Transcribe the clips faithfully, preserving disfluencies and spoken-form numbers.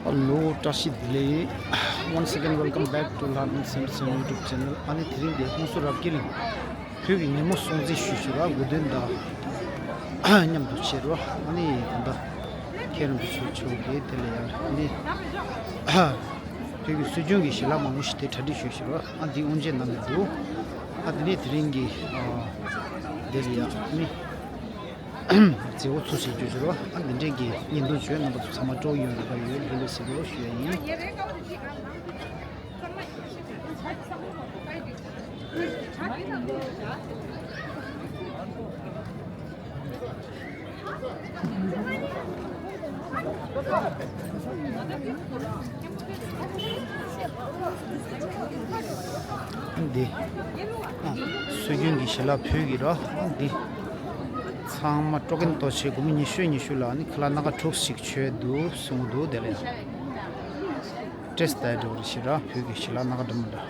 Hello, བཀྲ་ཤིས་བདེ་ལེགས། Once again, welcome back to Learning Center YouTube channel. ཨ་ནི་དེ་རིང་འདི་ཧོན་སུར་རབ་རྒྱས་གླིང་བོད་ཀྱི་ཉིན་མོ་སྲུང་བརྩི་ཞུ་ཞུ་བ་དགོས་འདུན་དང་མཉམ་དུ་བྱེད་རོགས། ཨ་ནི་ད་ལྟ་མཁན་རིན་པོ་ཆེ་མཆོག་གིས་དེ་ལ་ཡང་ཨ་ནི་བོད་ཀྱི་སྲོལ་རྒྱུན་གྱི་ཞལ་ལག་མང་པོ་ཞིག་དེ་གྲ་སྒྲིག་ཞུ་ཞུ་རོགས། ཨ་འདི་དབུ་འབྱེད་གནང་གི་འདུག་ཨ་དེ་ནས་དེ་རིང་གི་ཨ་དེ་ལ་ཡང་ཨ་ནི། མཛད་སྒོ་ཚུགས་བྱེད་རྒྱུ་བྱོས་རོགས། ཨ་འདི་འདྲས་ཀྱི་བརྙན་ཐུང་བྱོས། རྣམ་པ་ཚོ་ཚང་མ་སྤྲོ་ཡོང་རེ་བ་ཡོད། ལྷོད་ལྷོད་ཟེར་རོགས་ཞུ་ཡ་ཡིན། འདི། ཨ། སྲོལ་རྒྱུན་གྱི་ཞལ་ལག་ཕུལ་གྱི་རོ། ཨ་འདི། ཚང་མ་སྤྲོ་མཁན་ཏོ་ཆེ། དགོང་མོ་ཉི་ཤུ་ཉི་ཤུ་ལ་ནི་ཁ་ལག་སྣ་ཁ་དྲུག་ཞིག་མཆོད་འདུག་གསུངས་འདུག་དེ་ལ་ཡང་། བཀྲེས་ལྟ་འགྲོ་རེ་ཞེ་དྲག་བོད་ཀྱི་ཞལ་ལག་སྣ་ཁ་འདྲ་མི་འདྲ།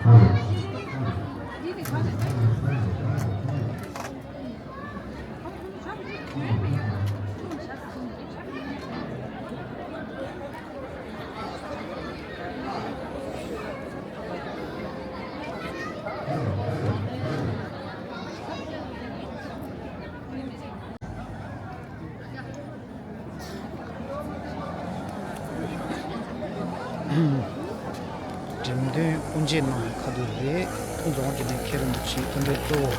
འགྲེམས་སྟོན་དབུ་འབྱེད་གནང་བའི་ཁ་ཐུག་རེད། ཐུགས་རྗེ་ཆེ། མཁན་རིན་པོ་ཆེ་སྐུ་མགྲོན་གཙོ་བོ།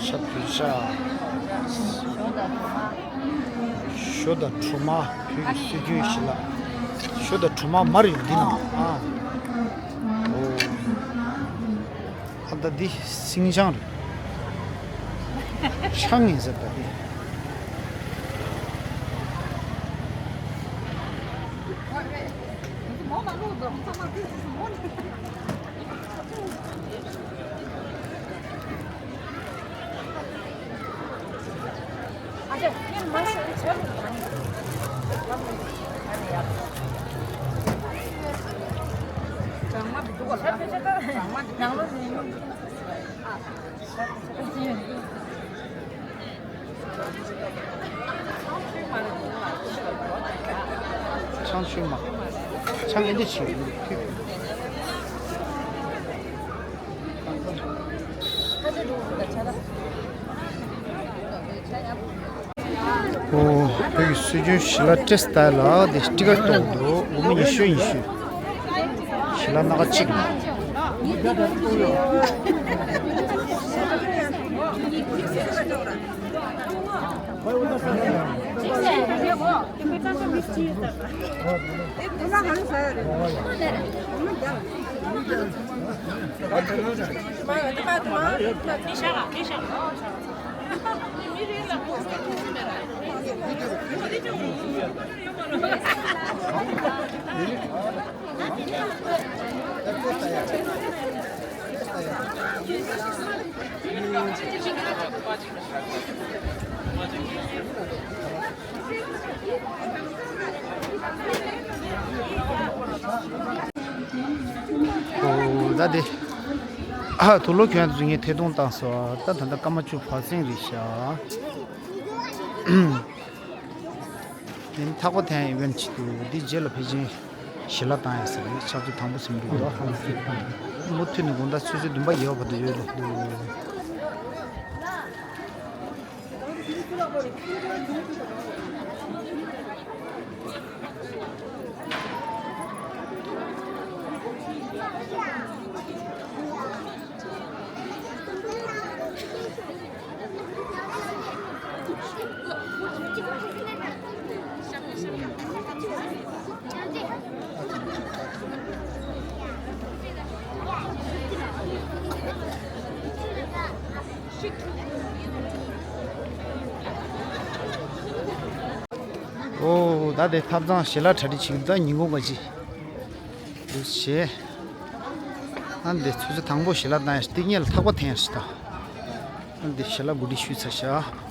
ཤ་བུ་ཤ། ཞོ་དང་གྲོ་མ། བོད་ཀྱི་སྲོལ་རྒྱུན་ཞལ་ལག་ཞོ་དང་གྲོ་མ་མར་ཡོད་འདི་ན། ཨ། ཨོ། ཨ་ད་འདི་སིང་ཆང་རེད། ཆང་ཡིན་ཟེར་ད་འདི། ཆང་ཆུ་མ། ཆང་ཨེ་འདི་ཆུ། ཨོ། བོད་ཀྱི་སྲོལ་རྒྱུན་ཞལ་ལག་བཀྲེས་ལྟ་ལ་དེ་སྤྲི་དཀར་གཏོང་འདུག་དགོང་མོ་ཉི་ཤུ་ཉི་ཤུ། ཞལ་ལག་སྣ་ཁ་གཅིག་ལ། ཨོ་ད་དེ། ཨ་དུག་ལོག་གྱོན་དུས་ངས་ཐད་གཏོང་བཏང་སོང་། ད་ད་ལྟ་སྐར་མ་བཅུ་བར་སེང་རེད་ཤག་དེ་ནི་ཐག་པ་འཐེན་ཨི་ཝེན་ཅིག་འདུག་འདི་རྗེས་ལ་ཕལ་ཆེར་ཞལ་ལག་བཏང་ཡ་ཟེར་བའི་ཆབ་ཆ་དང་པོ་ཟིན་འདུག་དོ། མུ་མཐུད་ནས་དགོང་དག་ཆུ་ཚོད་བདུན་པ་ཡོལ་བར་དུ་ཡོད་འདུག་ཨོ་ད་དེ་ཐབ་ཚང་ཞལ་ལག་གྲ་སྒྲིག་བྱེད་ཀྱི་འདུག་ད་ཉིན་གུང་ག་ཅི་འདུག་བྱས། ཨ་འདི་ཆུ་ཚོད་དང་པོ་ཞལ་ལག་བཏང་ཡ་ཞིག་སྟེགས་ཉལ་ལ་ཐག་པ་འཐེན་ཡ་ཞིག་ད། ཨ་འདི་ཞལ་ལག་གོ་སྒྲིག་ཞུས་ཚར་ཤག་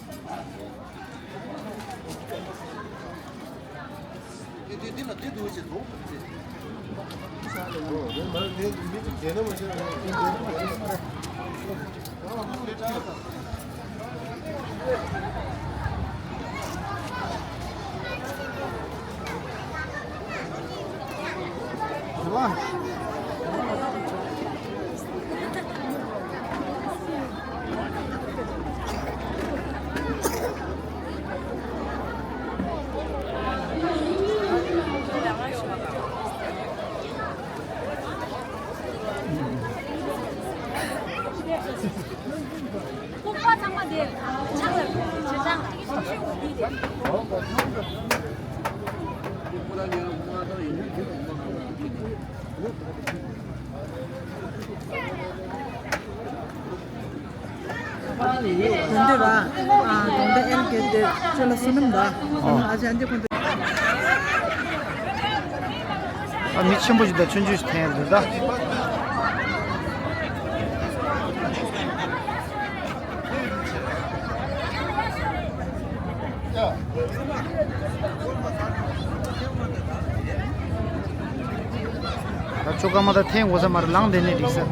ལྐུགས་པ་ཚང་མ་དེ་ཕྱག་ལ་ཆེ་ཆང་ཆེ་ཆུང་འདི་དེ། དོན་དེ་ར། ཨ་དོན་དེ་ཨེལ་ཀེ་དེ་ཅོ་ལ་སུ་ནམ་ད། ཨ་ཅག་འདི་ཁོང་དེ། ཨ་མི་ཆེན་པོ་ཞིག་དང་ཆུང་ཆུང་ཞིག་འཐེན་འདུག་ད། ད་ཅོ་ཀ་མ་ད་འཐེན་དགོས་ས་མ་རེད། ལངས་བསྡད་ནས་འགྲིག་ས།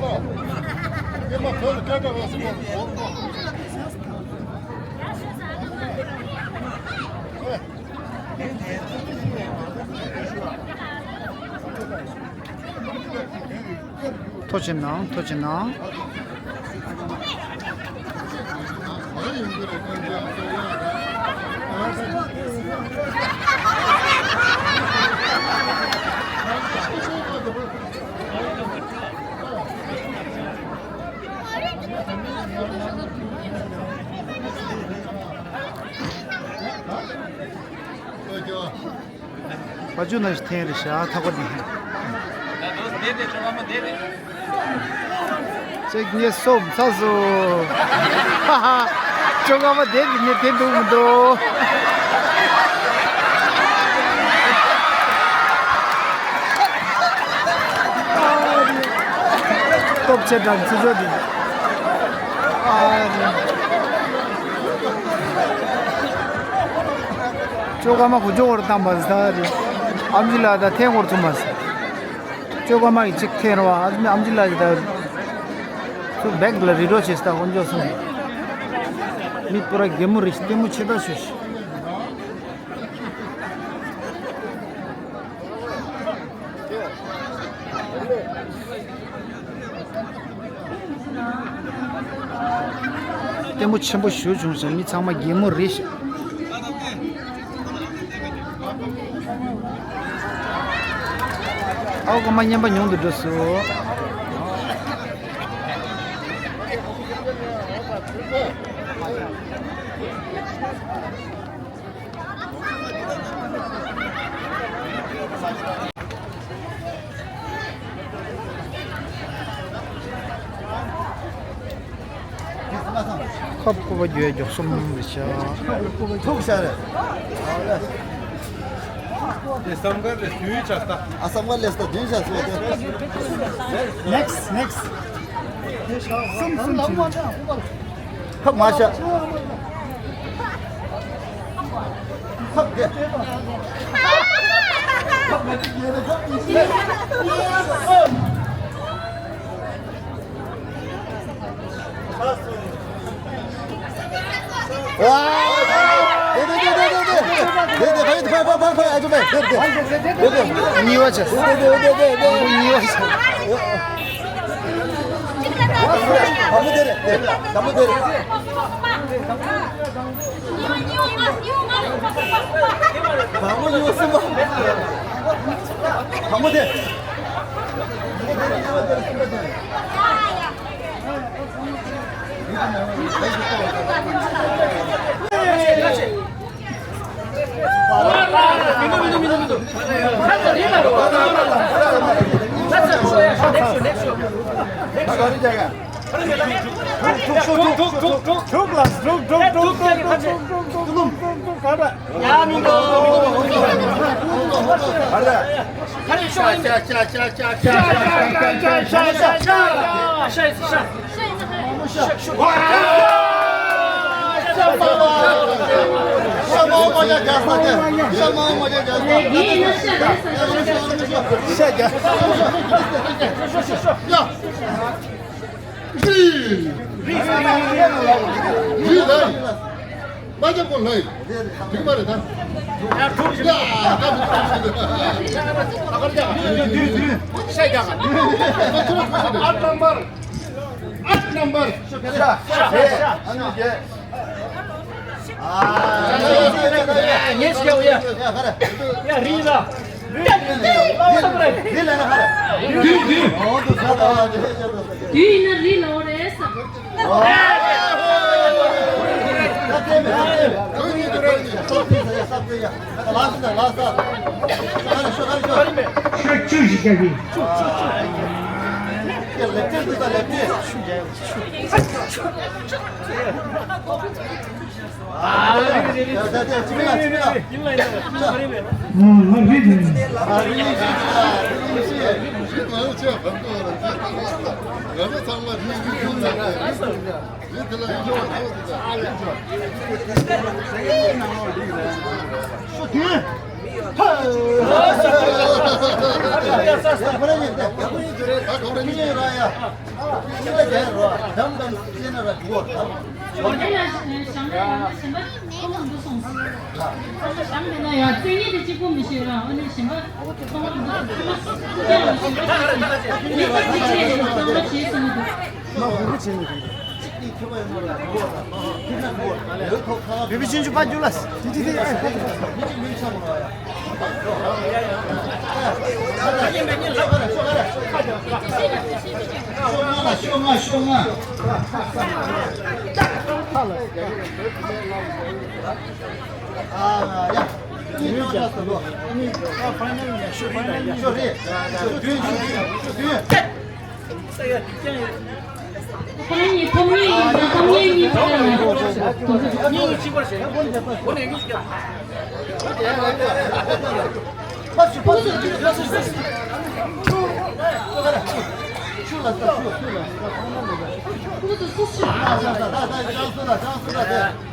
ཐུགས་རྗེ་གནང་། ཐུགས་རྗེ་གནང་། ཨ་ཅོ་ན་ཞིག་འཐེན་རེད་ཤག་ཐག་པ་འདི། གཅིག་གཉིས་གསུམ་ཚར་སོང་། ཧ་ཧ། ཅོ་ཀ་མ་དེ་འདི་ངས་དེ་འདུག་མི་འདུག་སྟོབས་ཆེ་དྲགས་ཚུ་ཚོད་འདི། ཨ་རེ། ཅོ་ཀ་མ་ཁོ་ཅོ་བོར་བཏང་པ་ཟ་རེ། ཨམ་ཆི་ལ་ད་འཐེན་བོར་ཚུགས་མ་ཟ། ཅོ་ཀ་མ་ཡི་གཅིག་འཐེན་ར་བ། ཨ་ཨམ་ཆི་ལ་ཡི་ད། ཚུ་བེག་ལ་རི་རོ་བྱེད་ས་ད་ཁོ་ཅོ་སོང་། མི་པུ་ར་གད་མོ་རེ་ཞིག་ལྟད་མོ་ཆེ་ད་ཤོད་ཤིག་ལྟད་མོ་ཆེན་པོ་ཞུ་བྱུང་ཞིང་མི་ཚང་མ་གད་མོ་རེ་ཞིག་ཨའོ་ཀ་མ་ཉན་པ་ཉུང་དུ་འགྲོ་སོང་། ཁབ་ཀོ་བ་རྒྱུ་མགྱོགས་སོང་རེད་ཤག་ཐུག་ཤག་རེད། དེ་བསམ་དཀར་རེད། དུས་ཆགས་ད། ཨ་བསམ་དཀར་ལས་ད་དུས་ཆགས་སོང་དེ། ནེགསི་ནེགསི། གསུམ་གསུམ་བྱས། ཁབ་མ་ཤ། ཁབ་དེ། ཝ། དེ་དེ་དེ་དེ་དེ་དེ་དེ་དེ་ཕ་ཕ་ཕ་ཕ་ཕ་ཨ་ཅོ་ཕ་དེ་དེ་དེ་དེ་གཉིས་པ་བྱས། དེ་དེ་དེ་དེ་དེ་དེ་གཉིས་པ་བྱས། དམ་པོ་དེ་རེད། དེ་དམ་པོ་དེ་རེད། དམ་པོ་གཉིས་པ་གསུམ་པ། དམ་པོ་དེ། མ་རྒྱབ་གོ་ལོས། དུས་མ་རེད་ད། ཡ་ཐུག་ཞིག་ལ། ཨ་ནམ་པར། ཨ་ནམ་པར། ཡ་ངས་ཀྱང་ཡ། ཡ་རི་ལ། དུས་ཡིན་ན་རི་ལ་འོ་རེད། བི་བི་ཆུང་ཆུང་པ་རྒྱུག་ལ། དེ་དེ་དེ། ཤོག་ང་ལ་ཤོག་ང་ཤོག་ང་། ཨ་ཡ། ཤོག་རེད། ཤོག་རེད། ཤོག་རེད། ཁོ་རང་གཉིས་ཕམ་ཉེས་ཡིན་ཙང་ཕམ་ཉེས་གཉིས་ཕམ་ཉེས་ཡིན་ཙང་། ཁོ་ཚོ་སུ་ཞིག་ལ།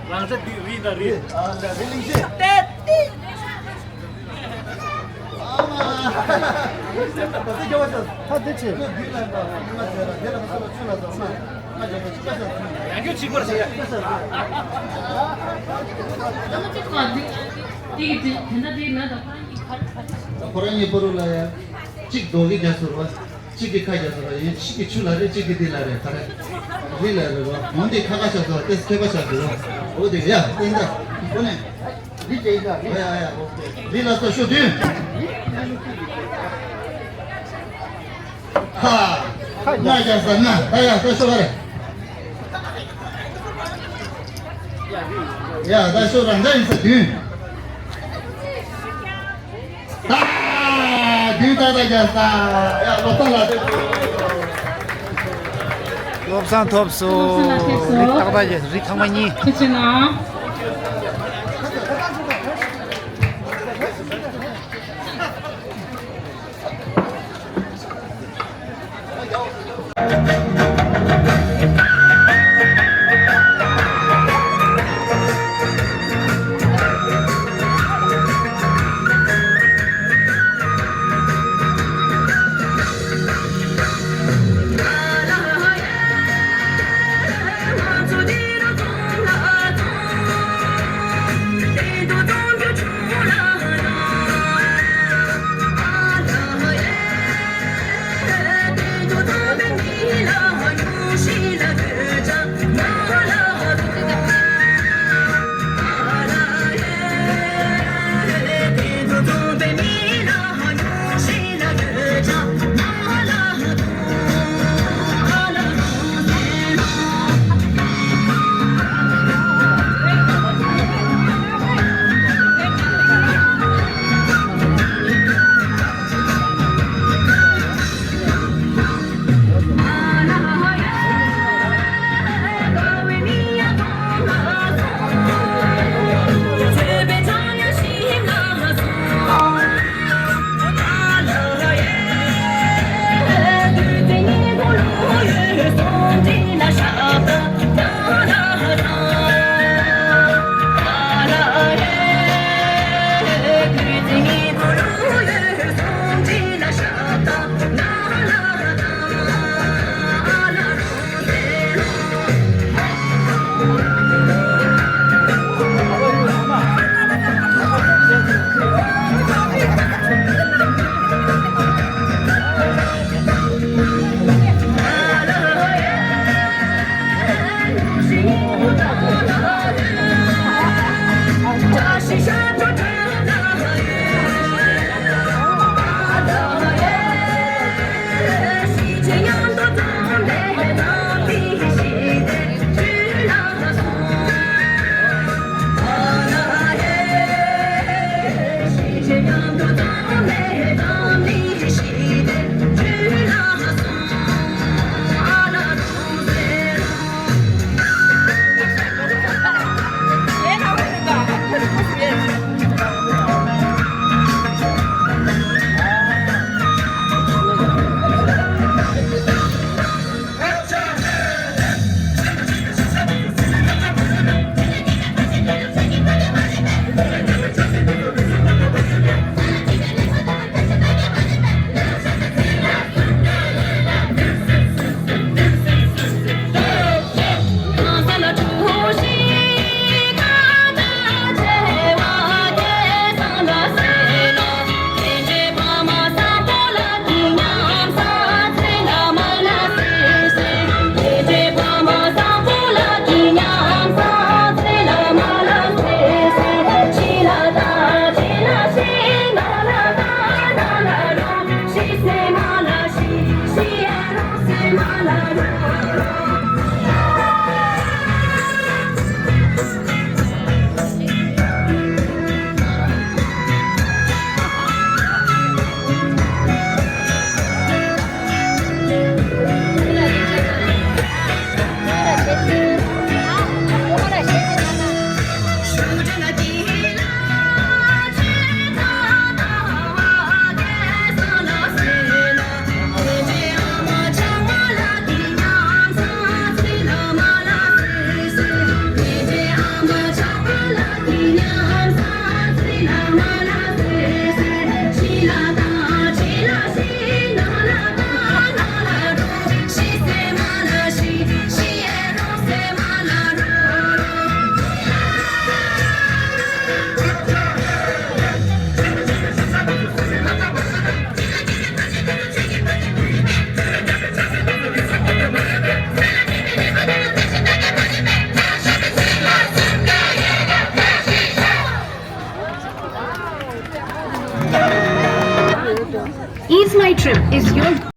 རང་ཚ་དུས་རི་དང་རི། ཨ་ལེ་རི་ལིང་ཤེ། ད་དེ་ཆེ། ཁོ་རང་གཉིས་པོ་རུ་ལ་ཡ། གཅིག་རྡོ་གི་རྒྱ་ཟུར་བ། གཅིག་གི་ཁ་རྒྱ་ཟུར་བ་ཡིན། གཅིག་གི་ཆུ་ལ་རེད། གཅིག་གི་དེ་ལ་རེད། ག་རེ། རི་ལ་རེད་བ། འོན་ཏེ་ཁ་ཁ་ཤ་ཟུར་བ་ཏེ་ཁེ་པ་ཤ་ཟུར་བ། འོ་དེ་ཡ་ཏེ་འདྲ། ཁོ་ནས། འདི་ལྟ་ཡིན་ད། ཡ་ཡ་ཡ། འདི་ལ་ལྟ་ཤོག་དུས། ཧ། ང་རྒྱ་ཟ་ང་ད་ཡ་ལྟ་ཤོག་ག་རེ། ཡ་ལྟ་ཤོག་རང་འདྲ་ཡིན་ས་དུས། ད་དུས་ད་ད་རྒྱ་ཟ་ཡ་ལོ་ཏོ་ལ་ལྟ། བློ་བཟང་ཐོབ་སོང་། བློ་བཟང་ཐོབ་སོང་། རི་ཏག་ཏག་རེད། རི་ཐང་མ་གཉིས། ཐུགས་རྗེ་གནང་།